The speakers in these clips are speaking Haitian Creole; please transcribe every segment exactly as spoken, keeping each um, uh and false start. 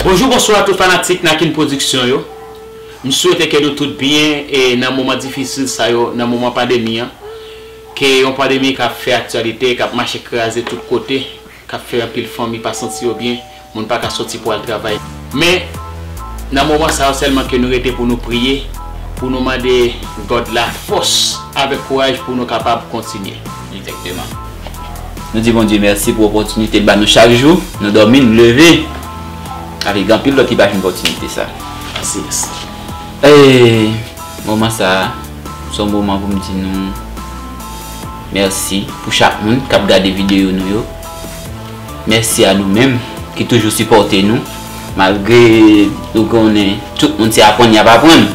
Bonjou, bonswa tout fanatik Nakin Production yo. M swete ke nou tout byen e nan moman difisil sa yo, nan moman pandemi an, ke yon pandemi k ap fè aktyalite, k ap mache kraze tout kote, k ap fè anpil fanmi pa santi yo byen, moun pa ka soti pou al travay. Men, nan moman sa yo sèlman ke nou rete pou nou priye, pou nou mande God la fòs avèk kouraj pou nou kapab kontinye. Egzakteman. Nou di Bondye mèsi pou opòtinite l ba nou chak jou. Nou dòmi, nou leve avèk anpil lòt ki pa jwenn opòtinite sa. Mèsi, mèsi. E moman sa a, se yon moman pou m di nou mèsi pou chak moun k ap gade videyo nou yo. Mèsi a nou menm ki toujou sipòte nou, malgre nou konnen tout moun se aprann y ap aprann.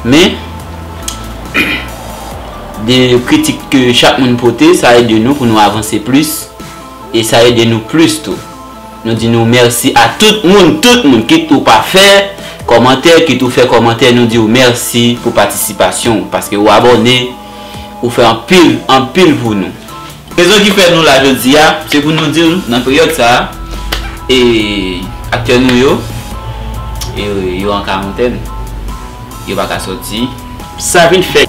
Men, de kritik ke chak moun pote, sa ede nou pou nou avanse plis, e sa ede nou plis tou. Nou di nou mèsi a tout moun, tout moun, kit ou pa fè kòmantè, kit ou fè kòmantè, nou di w mèsi pou patisipasyon w, paske ou abòne, ou fè anpil, anpil pou nou. Rezon ki fè nou la jodi a, se pou nou di w, nan peryòd sa a, e aktè nou yo, e yo an karantèn, yo pa ka sòti. Sa vin fè,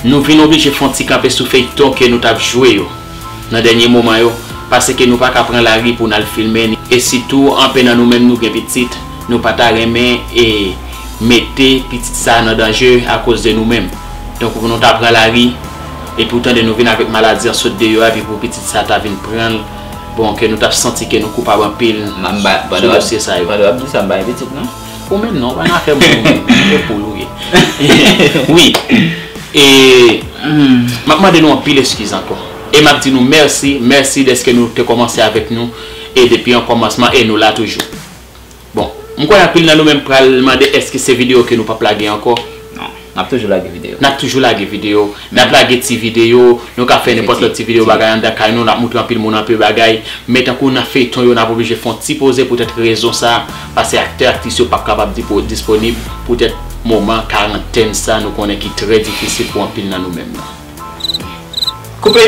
nou vin oblije fè yon ti kanpe sou feyton ke nou t ap jwe yo nan dènye moman yo, paske nou pa ka pran lari pou n al filme, e sitou, anpil nan nou menm nou gen pitit, nou pa ta renmen e mete pitit sa nan danje akoz de nou menm. Donk, pou nou ta pran lari, epi w tande nou vin avèk maladi an sot deyò a, epi pou pitit sa ta vin pran l, bon, ke nou t ap santi ke nou koupab anpil sou dosye sa yo. Padon ap di sa, m pa gen pitit, non? Ou menm non, pa nan afè moun ou menm, se poul ou ye. Wi. E m ap mande nou anpil eskiz ankò. E m ap di nou mèsi, mèsi dèske nou te kòmanse avèk nou e depi an kòmansman e nou la toujou. Bon, m kwè anpil nan nou menm pral mande èske se videyo ke nou p ap lage ankò? Non, n ap toujou lage videyo. N ap toujou lage videyo. N ap lage ti videyo, nou ka fè nenpòt lòt ti videyo bagay anndan kay nou, n ap moutre anpil moun anpil bagay. Men tankou nan feyton yo, n ap oblije fè yon ti poze poutèt rezon sa, paske aktè, aktris yo p ap kapab dipo-, disponib poutèt moman karantèn sa nou konnen ki trè difisil pou anpil nan nou menm nan. Koupe!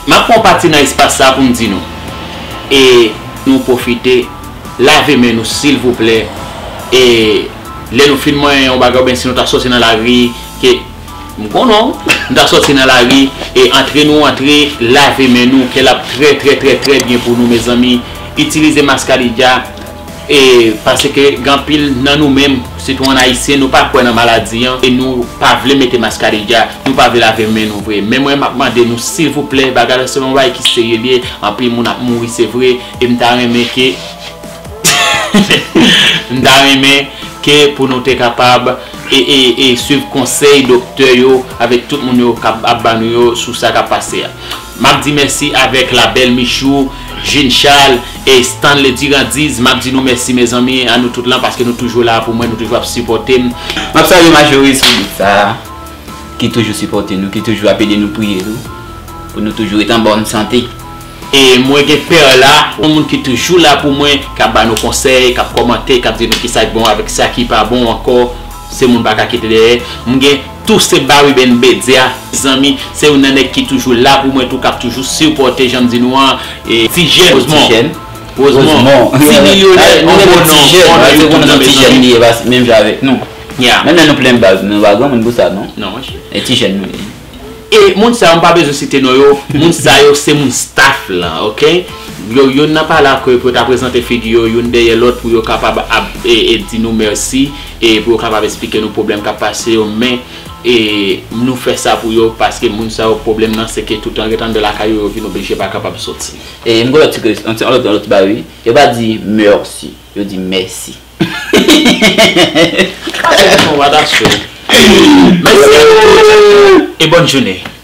M ap pran pati nan espas sa pou m di nou. E nou pwofite lave men nou silvouplè. E lè nou fin manyen yon bagay oubyen si nou ta soti nan lari, ke m konnen w, nou ta soti nan lari, e antre nou antre, lave men nou, ke l ap trè, trè, trè, trè byen pou nou, mezanmi. Itilize mascarilla, e paske gen anpil nan nou menm, sitou an Ayisyen, nou pa kwè nan maladi an, e nou pa vle mete mascarilla, nou pa vle lave men nou vre. Men mwen, m ap mande nou, silvouplè, bagay la se yon bagay ki serye l ye, anpil moun ap mouri, se vre, e m ta renmen ke M ta renmen ke pou nou te kapab e, e, e swiv konsèy doktè yo avèk tout moun yo k ap, ap ba nou yo sou sa k ap pase a. M ap di mèsi avèk Labèl Michou, Jean Charles e Stanley Dirandiz. M ap di nou mèsi, mezanmi, a nou tout lan, paske nou toujou la pou mwen, nou toujou ap sipòte m. M ap salye Majoris pou bout sa a. Ki toujou sipòte nou, ki toujou ap ede nou priye tou, pou nou toujou ret an bòn sante. E mwen gen Perla, yon moun ki toujou la pou mwen, k ap ba nou konsèy, k ap kòmante, k ap di nou kisa k bon avèk sa ki pa bon ankò, se moun pa ka kite dèyè. M gen tou se Barry Ben Bedia, zanmi, se youn nan nèg ki toujou la pou mwen tou, k ap toujou sipòte, jan m di nou an, e Ti Jèn Rosemont. Rosemont. Ti milyonè, on bon non, on non YouTube nan, mezanmi. Ti Jèn li ye, pa menm jan avèk nou. Yeah. Menm lè nou plen baz, nou pa granmoun pou sa, non? Non, monchè. E ti jèn nou ye. E moun sa yo, m pa bezwen site non yo. Moun sa yo, se moun staff lan, oke? Yo, youn nan pa la ke pou yo ta prezante figi yo, youn dèyè lòt, pou yo kapab ap, e, e di nou mèsi, e pou yo kapab eksplike nou pwoblèm k ap pase yo, men, e nou fè sa pou yo, paske moun sa yo, pwoblèm nan, se ke toutan yo ret anndan lakay yo, yo vin oblije pa kapab soti. E m gen lòt ti kres-, yon ti, yon lòt, yon lòt bagay, wi. Yo pa di mèsi, yo di mèsi. Mèsi a nou tout e bòn jounen.